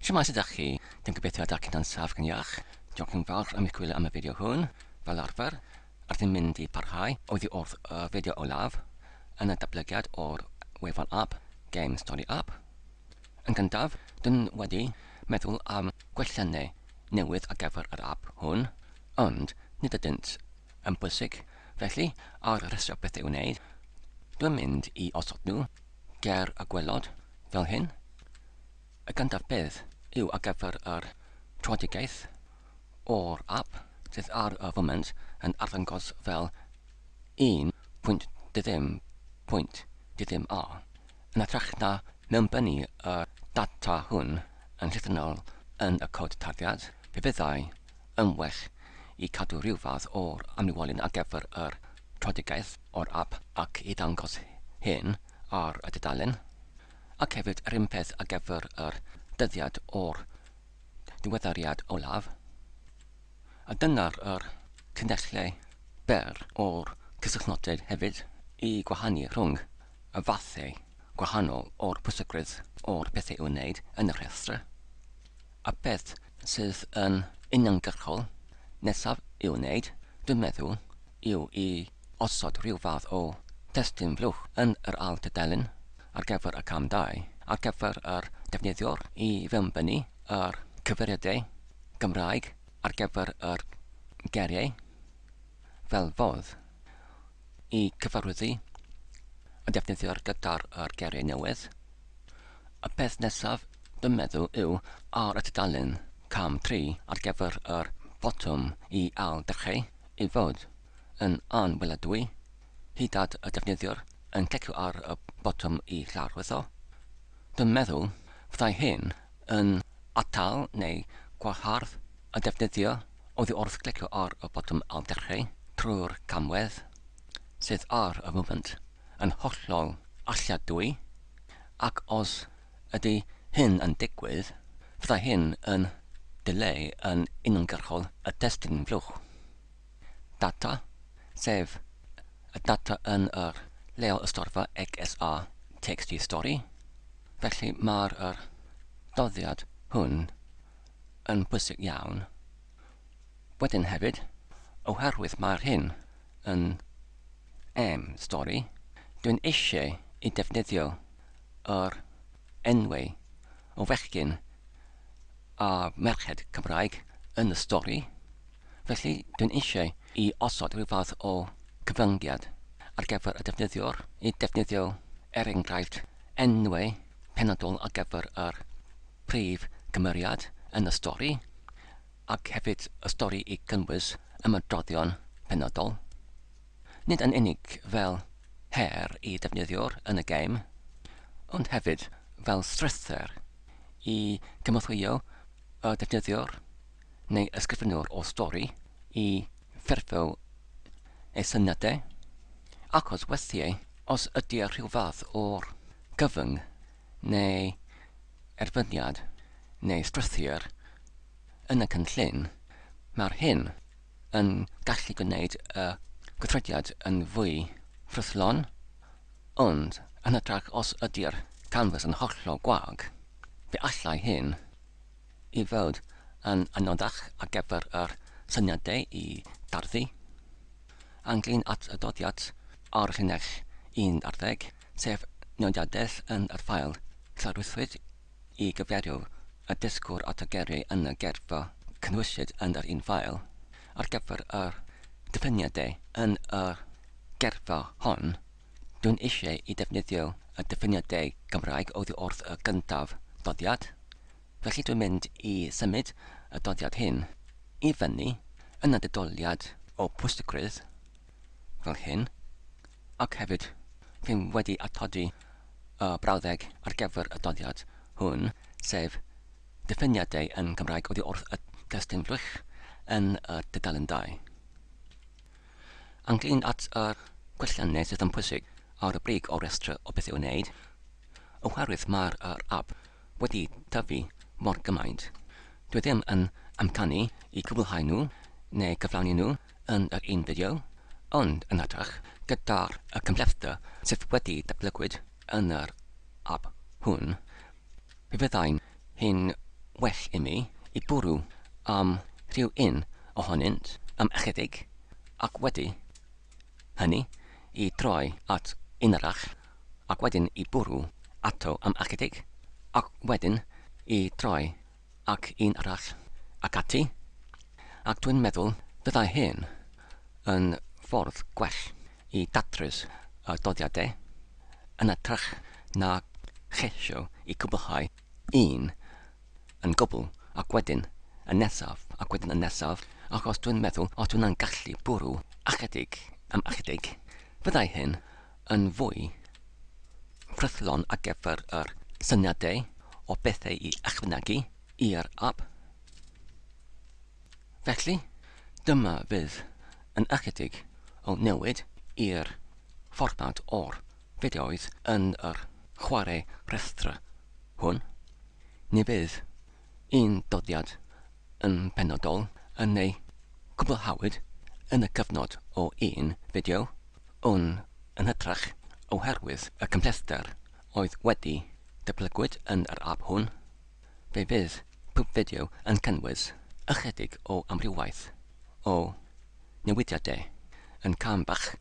Shwmae sut ydach chi? Dwi'n gobeithio ydach chi'n saff ac yn iach. Diolch yn fawr am eich gwylio am y fideo hwn. Fel arfer, rydym mynd i parhau oddi wrth y fideo olaf yn y datblygiad o'r wefan app Game Story App. Yn gyntaf, dyn wedi meddwl am gwelliannau newydd ar gyfer yr app hwn, ond nid ydynt yn bwysig. Felly, ar y rhestr o bethau i'w wneud, dwi'n mynd i osod nhw ger y gwelod fel hyn. Y gyntaf beth yw ar gyfer yr tröedigaeth o'r ap sydd ar y foment yn arddangos fel 1.ddim.ddim A, yn hytrach na mewnbynnu y data hwn yn llythrennol yn y cod tarddiad, fe fyddai yn well i cadw rhyw fath o'r amrywiolyn ar gyfer yr tröedigaeth o'r ap ac i ddangos hyn ar y dudalen. Ac hefyd yr un peth ar gyfer yr dyddiad o'r diweddariad olaf. A dyna'r yr llinellau byr o'r cysylltnodau hefyd i gwahanu rhwng y fathau gwahanol o'r pwysigrwydd o'r pethau i'w wneud yn y rhestr. A beth sydd yn uniongyrchol nesaf i'w wneud, dwi'n meddwl, yw i osod rhyw fath o destun blwch yn yr ail dudalen ar gyfer y cam 2, ar gyfer yr defnyddiwr i fewnbynnu yr cyfeiriadau Gymraeg ar gyfer yr geiriau, fel fodd i cyfarwyddu y defnyddiwr gyda'r yr geiriau newydd. Y peth nesaf dwi'n meddwl yw ar y tudalen cam 3 ar gyfer yr botwm i ail ddechrau i fod yn anweladwy hyd at y defnyddiwr yn clicio ar y botwm i lawrlwytho. Dwi'n meddwl fyddai hyn yn atal neu gwahardd y defnyddiwr oddi wrth glicio ar y botwm ailddechrau trwy'r camwedd sydd ar y foment yn hollol alladwy, ac os ydy hyn yn digwydd, fyddai hyn yn dileu yn uniongyrchol y testun flwch data, sef y data yn yr leol ystorfa XSA txt stori. Felly mae'r yr doddiad hwn yn bwysig iawn. Wedyn hefyd, oherwydd mae'r hyn yn M stori, dwi'n eisiau i defnyddio yr enwau o fechgyn a merched Cymraeg yn y stori. Felly, dwi'n eisiau i osod rhyw fath o cyfyngiad ar gyfer y defnyddiwr i defnyddio, er enghraifft, enwau penodol ar gyfer yr prif gymeriad yn y stori, ac hefyd y stori i gynnwys ymadroddion penodol. Nid yn unig fel her i ddefnyddiwr yn y gêm, ond hefyd fel strwythur i gynorthwyo y defnyddiwr neu ysgrifennwr o stori i ffurfio ei syniadau, achos weithiau os ydy rhyw fath o'r gyfyng neu erfyniad neu strwythur yn y cynllun, mae'r hyn yn gallu gwneud y gweithrediad yn fwy ffrwythlon, ond yn hytrach os ydy'r canfas yn hollol gwag, fe allai hyn i fod yn anoddach ar gyfer yr syniadau i darddu. Ynglyn at y doddiad ar llinell 11, sef nodiadaeth yn yr ffael llarwythwyd i gyfeirio y dysgwr at y geiriau yn y gerfa cynhwyswyd yn yr un ffael. Ar gyfer yr diffiniadau yn y gerfa hon, dwi'n eisiau i defnyddio y diffiniadau Cymraeg oddi wrth y gyntaf doddiad, felly dwi'n mynd i symud y doddiad hyn i fyny yn y didoliad o pwysigrwydd fel hyn, ac hefyd fi wedi atodi y brawddeg ar gyfer y doddiad hwn, sef diffiniadau yn Gymraeg oddi wrth y testun flwch yn y dudalen 2. Ynglyn at y gwelliannau sydd yn pwysig ar y brig o restr o beth i'w wneud, oherwydd mae'r yr app wedi tyfu mor gymaint, dwi ddim yn amcanu i gwblhau nhw neu gyflawni nhw yn yr un fideo, ond yn hytrach gyda'r y cymhlethdr sydd wedi datblygwyd yn yr app hwn, fe fyddai'n hyn well i mi i bwrw am rhyw un ohonynt am ychydig, ac wedi hynny i droi at un arall, ac wedyn i bwrw ato am ychydig, ac wedyn i droi ac un arall, ac ati. Ac dwi'n meddwl fyddai hyn yn ffordd gwell i datrys y doddiadau, yn hytrach na cheisio i cwblhau un yn gwbl ac wedyn y nesaf ac wedyn y nesaf, achos dwi'n meddwl os dwi'n gallu bwrw ychydig am ychydig, fyddai hyn yn fwy ffrwythlon ar gyfer yr syniadau o bethau i ychwanegu i'r ap. Felly, dyma fydd yn ychydig o newid i'r fformat o'r fideoedd yn yr chwarae rhestr hwn. Ni fydd un doddiad yn penodol yn ei cwblhawyd yn y cyfnod o un fideo, ond yn hytrach oherwydd y cymhlethder oedd wedi datblygwyd yn yr ap hwn. Fe fydd pob fideo yn cynnwys ychydig o amrywiaeth o newidiadau yn cam bach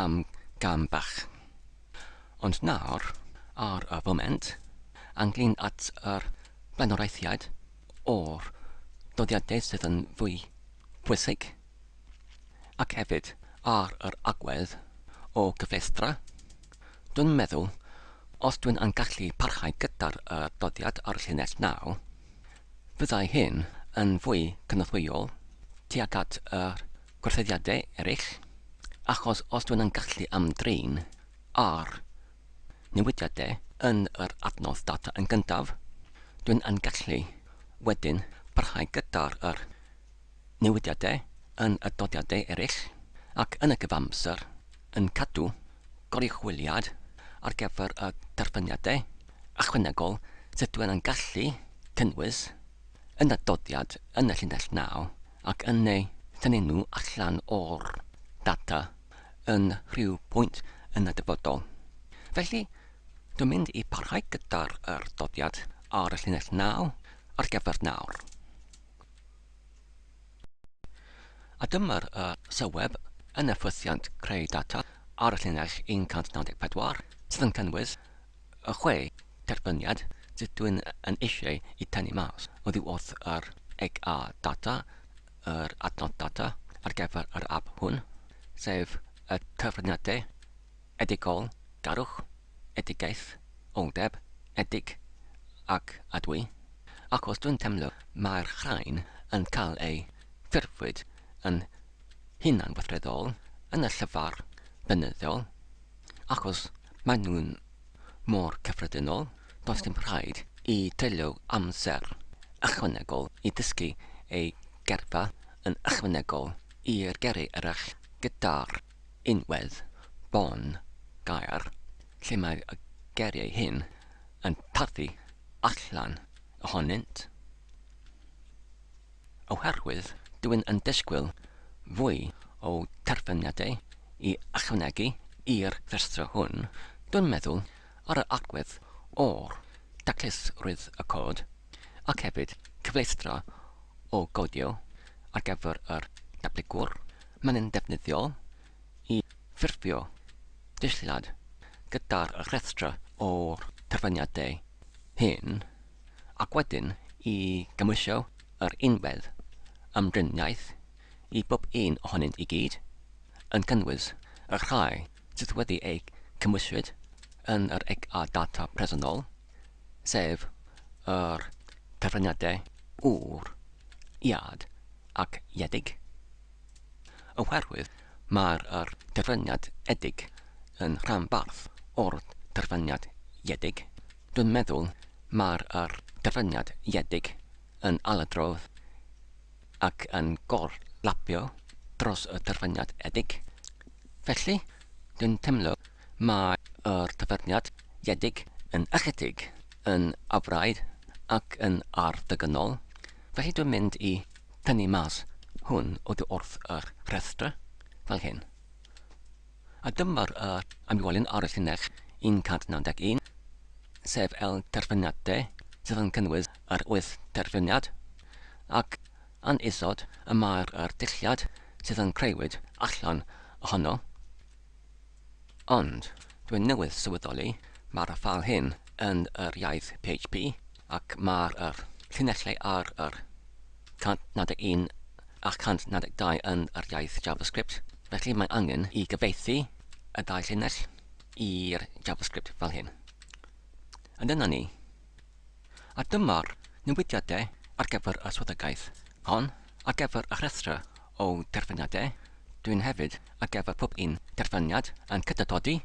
am gam bach. Ond nawr, ar y foment, ynglŷn at yr blaenoriaethiad o'r dyddiadau sydd yn fwy pwysig, ac hefyd ar yr agwedd o gyfleustra. Dwi'n meddwl, os dwi'n yn gallu parhau gyda'r dyddiad ar y llinell naw, fyddai hyn yn fwy cynorthwyol tuag at yr gwrthyddiadau eraill, achos os dwi'n yn gallu ymdrin â'r newidiadau yn yr adnodd data yn gyntaf, dwi'n yn gallu wedyn parhau gyda'r yr newidiadau yn y dyddiadau eraill ac yn y cyfamser yn cadw goruchwyliad ar gyfer y derbyniadau ychwanegol sut dwi yn gallu cynnwys yn y dyddiad yn y llinell naw ac yn eu tynnu nhw allan o'r data yn rhyw pwynt yn y dyfodol. Felly, dwi'n mynd i parhau gyda'r yr dyddiad ar y llinell naw ar gyfer nawr. A dyma'r sylweb yn y ffwythiant creu data ar y llinell 194 sydd yn cynnwys y chwe derbyniad sydd dwi'n yn eisiau i tynnu mas oddi wrth yr XA data, yr adnodd data ar gyfer yr app hwn, sef y cyfraniadau edigol, garwch, edigaeth, oldeb, edig ac adwy. Ac os dwi'n teimlo mae'r rhain yn cael eu ffurfwyd yn hunanweithredol yn y llyfr beunyddiol, achos maen nhw'n mor cyffredinol, does dim rhaid i treulio amser ychwanegol i ddysgu eu geirfa yn ychwanegol i'r geiriau eraill gyda'r unwedd bon gair lle mae y geiriau hyn yn tarddu allan ohonynt. Oherwydd dwi'n yn disgwyl fwy o terfyniadau i ychwanegu i'r rhestr hwn, dwi'n meddwl ar yr agwedd o'r daclusrwydd y cod, ac hefyd cyfleustra o godio ar gyfer yr datblygwr, mae'n ddefnyddiol i ffurfio dillad gyda'r rhestr o'r terfyniadau hyn, ac wedyn i gymhwyso yr unwedd ymdriniaeth i bob un ohonynt i gyd, yn cynnwys y rhai sydd wedi eu cymhwyswyd yn yr XA data presennol, sef yr terfyniadau ŵr, iad ac iedig. Oherwydd mae'r yr terfyniad edig yn rhanbarth o'r terfyniad iedig, dwi'n meddwl mae'r yr terfyniad iedig yn ailadrodd ac yn gorlapio dros y terfyniad edig. Felly, dwi'n teimlo mae yr terfyniad iedig yn ychydig yn afraid ac yn arddygynol, felly dwi'n mynd i tynnu mas hwn oddi wrth yr rhestr, fel hyn. A dyma'r yr amrywiolyn ar y llinell 191, sef el terfynadau sydd yn cynnwys yr wyth terfyniad, ac yn isod y mae'r yr dulliad sydd yn creuwyd allan ohono. Ond, dwi'n newydd sylweddoli, mae'r ffeil hyn yn yr iaith PHP, ac mae'r yr llinellau ar yr 191 a 192 yn yr iaith JavaScript, felly mae angen i gyfieithu y ddau llinell i'r JavaScript fel hyn. A dyna ni. A dyma'r newidiadau ar gyfer y swyddogaeth hon, ar gyfer y rhestr o derfyniadau. Dwi'n hefyd ar gyfer pob un derfyniad yn cydadodi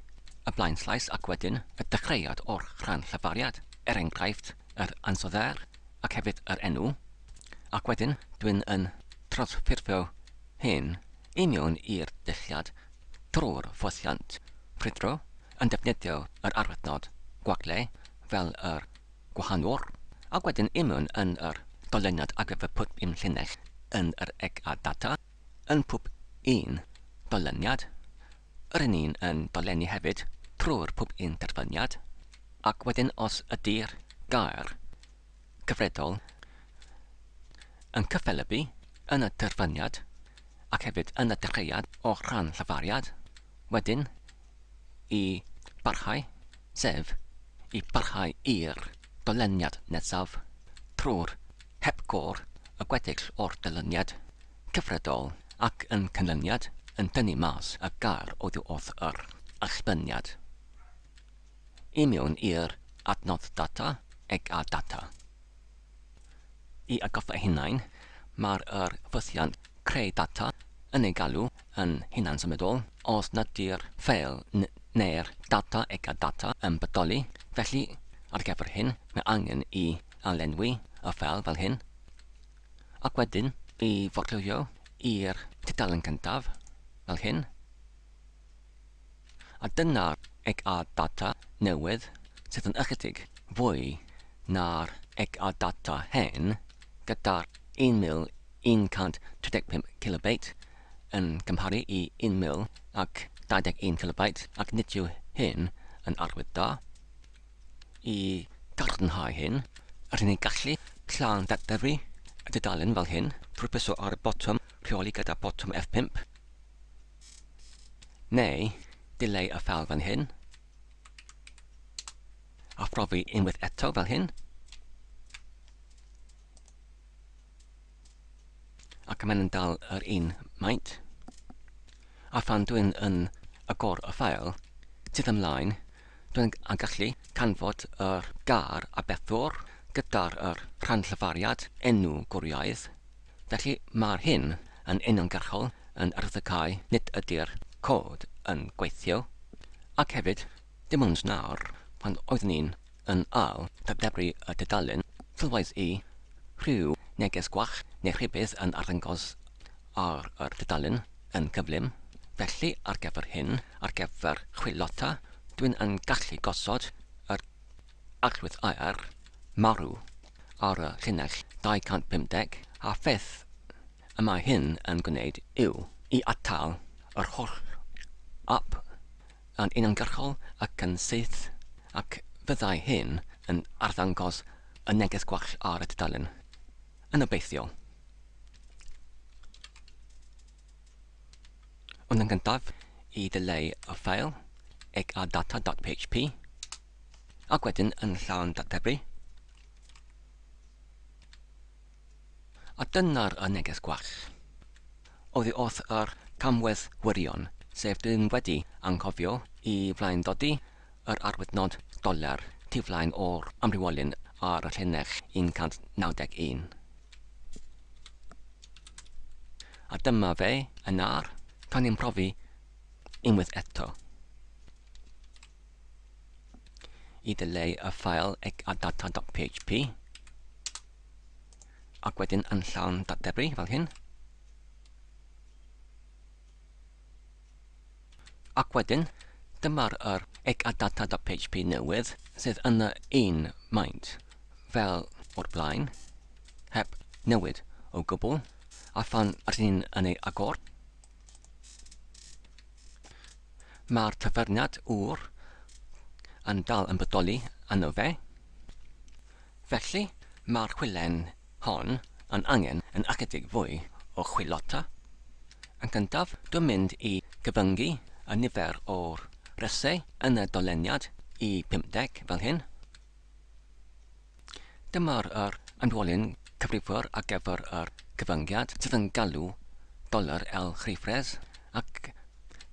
y blaenllais ac wedyn y dechreuad o'r rhan llefariad, er enghraifft yr ansoddair ac hefyd yr enw, ac wedyn dwi'n yn trawsffurfio hyn i mewn i'r dulliad trwy'r ffwythiant crwydro yn defnyddio yr arwyddnod gwagle fel yr gwahanwr, ac wedyn i mewn yn yr doleniad ar gyfer pob un llinell yn yr eg a data, yn pob un doleniad, yr un un yn dolenni hefyd trwy'r pob un derbyniad, ac wedyn os ydy'r gair cyfredol yn cyffelybu yn y terfyniad ac hefyd yn y dechreuad o'r rhan llafariad, wedyn i barhau, sef i barhau i'r doleniad nesaf trwy'r hepgor y gweddill o'r dyluniad cyfredol ac yn canlyniad yn tynnu mas y gair oddi wrth yr allbyniad. I mewn i'r adnodd data ag a data. I atgoffa eu hunain, mae'r yr ffythiant creu data yn ei galw yn hunan-symudol os nad ydy'r ffeil neu'r data ag a data yn bodoli, felly ar gyfer hyn mae angen i ailenwi y ffeil fel hyn, ac wedyn i forlwyo i'r tudalen cyntaf fel hyn. A dyna'r XA data newydd sydd yn ychydig fwy na'r XA data hen gyda'r 1,135 kilobyte yn cymharu i 1,021 kilobyte ac nid yw hyn yn arwydd da. I gadarnhau hyn, rydyn ni'n gallu llawn datblygu y dudalen fel hyn drwy pwyso ar y botwm rheoli gyda botwm F5. Neu dileu y ffeil fan hyn, a phrofi unwaith eto fel hyn. Ac mae'n dal yr un maint. A phan dwi'n yn agor y ffeil, sydd ymlaen, dwi'n yn gallu canfod yr gar a bethwr gyda'r yr rhan llyfariad enw gwriaidd. Felly mae'r hyn yn uniongyrchol yn arwyddocáu nid ydy'r cod yn gweithio, ac hefyd, dim ond nawr, pan oeddwn i'n yn ail ddadebru y dudalen, sylwais i rhyw neges gwall neu rhybudd yn arddangos ar yr dudalen yn gyflym. Felly, ar gyfer hyn, ar gyfer chwilota, dwi'n yn gallu gosod yr Arllwys aer marw ar y llinell 250, a pheth y mae hyn yn gwneud yw i atal yr holl ap yn uniongyrchol ac yn syth, ac fyddai hyn yn arddangos y neges gwall ar y tudalen. Yn obeithiol. Ond yn gyntaf, i ddileu y ffeil eg-a-data.php, ac wedyn yn llawn datebru. A dyna'r y neges gwall. Oddi wrth yr camwedd wirion, sef dyn wedi anghofio i flaenddodi yr arwyddnod doler tu flaen o'r amrywiolyn ar y llinell 191. A dyma fe yn ar, tan i'n profi unwaith eto. I ddileu y ffael eg-a-data.php ac wedyn yn llawn datebru fel hyn. Ac wedyn, dyma'r yr eg-a-data.php newydd sydd yn y un maint fel o'r blaen, heb newid o gwbl, a phan rydyn ni'n yn ei agor, mae'r cyfeiriad ŵr yn dal yn bodoli yno fe. Felly, mae'r chwilen hon yn angen yn ychydig fwy o chwilota. Yn gyntaf, dwi'n mynd i gyfyngu y nifer o'r rhesau yn y doleniad i 50 fel hyn. Dyma'r yr amdwolyn cyfrifwr ar gyfer yr cyfyngiad sydd yn galw doler el rhifres ac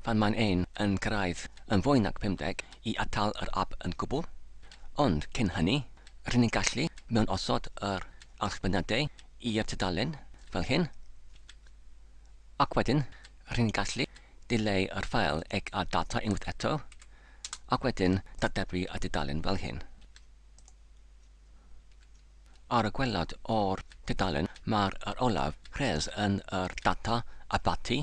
pan mae'n ein yn cyrraedd yn fwy nag 50 i atal yr ap yn gwbl. Ond cyn hynny, rydyn ni'n gallu mewn osod yr allbynnadau i'r tudalen fel hyn, ac wedyn rydyn ni'n gallu dileu yr ffael ag a data unwaith eto, ac wedyn dateblu y dudalen fel hyn. Ar y gwaelod o'r dudalen mae'r yr olaf rhes yn yr data abaty,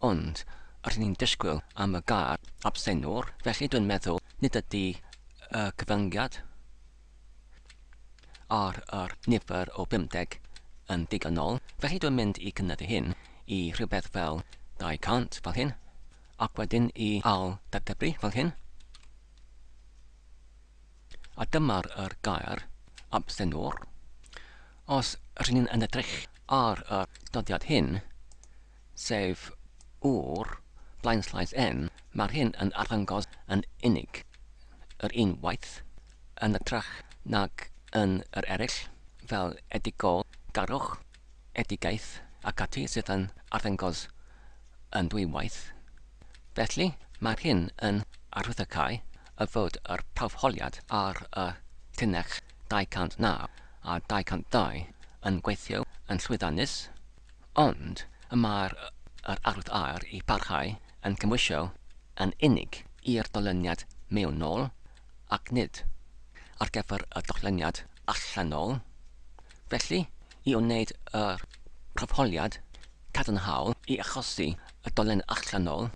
ond rydyn ni'n disgwyl am y gair absennwr, felly dwi'n meddwl nid ydy y cyfyngiad ar yr nifer o 50 yn ddigonol, felly dwi'n mynd i cynyddu hyn i rhywbeth fel 200 fel hyn, ac wedyn i ail-dateblu fel hyn. A dyma'r yr gair absennwr. Os rŷn ni'n yn edrych ar y dyddiad hyn, sef ŵr blaenslaes N, mae'r hyn yn arddangos yn unig yr un waith, yn ytrach nag yn yr eraill, fel edigol, garwch, edigaeth ac ati sydd yn arddangos yn ddwywaith. Felly, mae'r hyn yn arwyddocáu y fod yr prawfholiad ar y llinell 209 a 202 yn gweithio yn llwyddiannus, ond y mae'r yr arwydd aer i parhau yn cymhwyso yn unig i'r dolyniad mewnol ac nid ar gyfer y dolyniad allanol. Felly, i wneud yr prawfholiad cadarnhaol i achosi y dolen allanol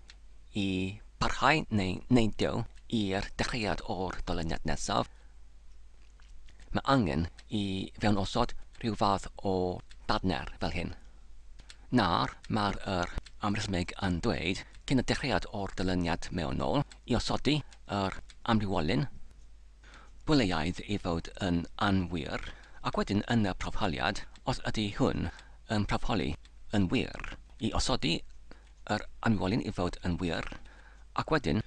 i parhau neu neidio i'r dechreuad o'r doleniad nesaf, mae angen i fewnosod rhyw fath o bartner fel hyn. Nawr, mae'r yr amrhesymeg yn dweud cyn y dechreuad o'r dyluniad mewnol i osodi yr amrywiolyn Bwleiaidd ei fod yn anwir, ac wedyn yn y prawfholiad, os ydy hwn yn prawfholi yn wir, i osodi yr amrywiolyn i fod yn wir, ac wedyn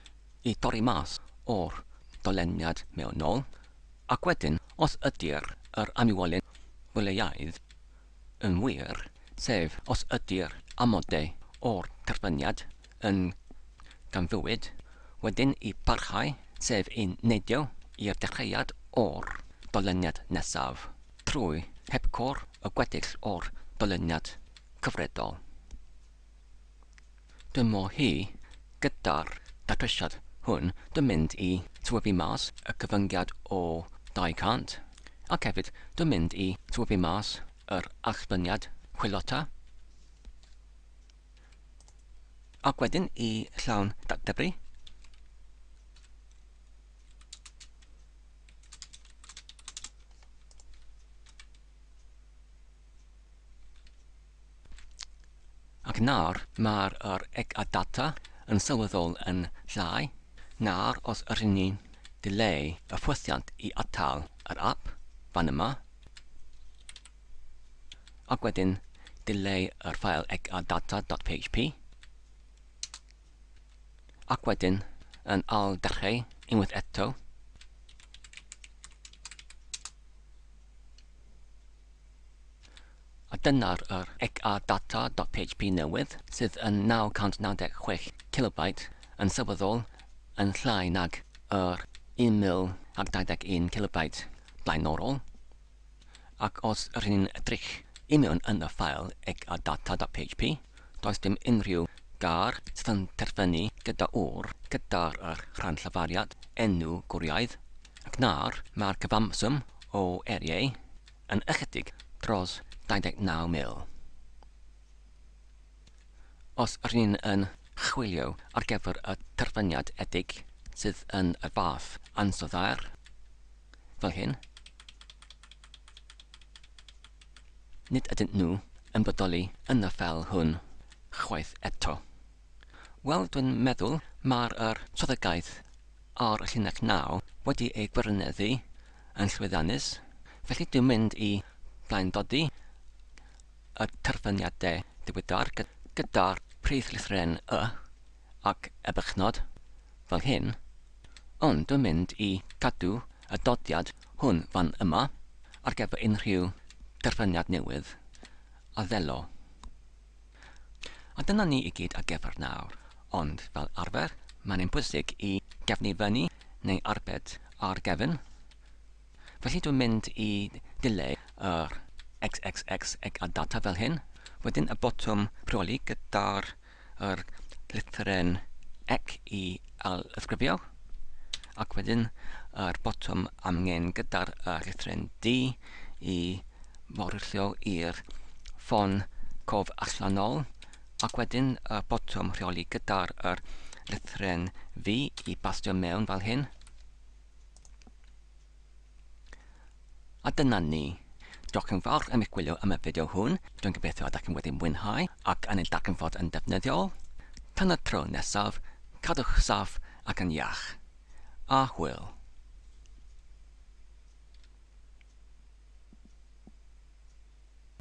i dorri mas o'r doleniad mewnol, ac wedyn os ydy'r yr amrywiolyn bwleiaidd yn wir, sef os ydy'r amodau o'r terfyniad yn ganfuwyd, wedyn i barhau, sef i neidio i'r dechreuad o'r doleniad nesaf, trwy hepgor y gweddill o'r doleniad cyfredol. Dwi mor hy gyda'r datrysiad hwn, dwi'n mynd i swyfu mas y cyfyngiad o 200, ac hefyd dwi'n mynd i swyfu mas yr allbyniad chwilota, ac wedyn i llawn datdebru. Ac nawr mae'r yr ec-a-data yn sylweddol yn llai. Nawr os ydyn ni'n dileu y ffwythiant i atal yr ap fan yma, ac wedyn dileu yr ffael ec-a-data.php, ac wedyn yn ail-dechrau unwaith eto, A dyna'r yr ecadata.php newydd, sydd yn 996 kilobyte, yn sylweddol yn llai nag yr 1021 kilobyte blaenorol. Ac os rŷn ni'n edrych i mewn yn y ffael ecadata.php, does dim unrhyw gair sydd yn terfynu gyda ŵr gyda'r yr rhan llafariad enw gwriaidd, ac nawr mae'r cyfanswm o eiriau yn ychydig dros 29,000. Os ry'n ni'n yn chwilio ar gyfer y terfyniad edig sydd yn y fath ansoddair, fel hyn, nid ydynt nhw yn bodoli yn y ffeil hwn chwaith eto. Wel, dwi'n meddwl mae'r yr swyddogaeth ar y llinell 9 wedi ei gwirioneddu yn llwyddiannus. Felly dwi'n mynd i flaendodi y terfyniadau diweddar gyda'r prif lythyren Y ac ebychnod, fel hyn, ond dwi'n mynd i gadw y dodiad hwn fan yma ar gyfer unrhyw derfyniad newydd a ddelo. A dyna ni i gyd ar gyfer nawr, ond fel arfer, mae'n bwysig i gefnu fyny neu arbed ar gefn. Felly dwi'n mynd i dileu yr XXX a data fel hyn. Wedyn y botwm rheoli gyda'r yr lythyren ec i ailysgrifio. Ac wedyn yr botwm amgen gyda'r llythyren D i fawrllio i'r ffon cof allanol. Ac wedyn y botwm rheoli gyda'r yr lythyren V i bastio mewn fel hyn. A dyna ni. Diolch yn fawr am eich gwylio am y fideo hwn. Dwi'n gobeithio ydych chi'n wedi mwynhau ac yn ei darganfod yn defnyddiol. Tan y tro nesaf, cadwch saff ac yn iach. A hwyl.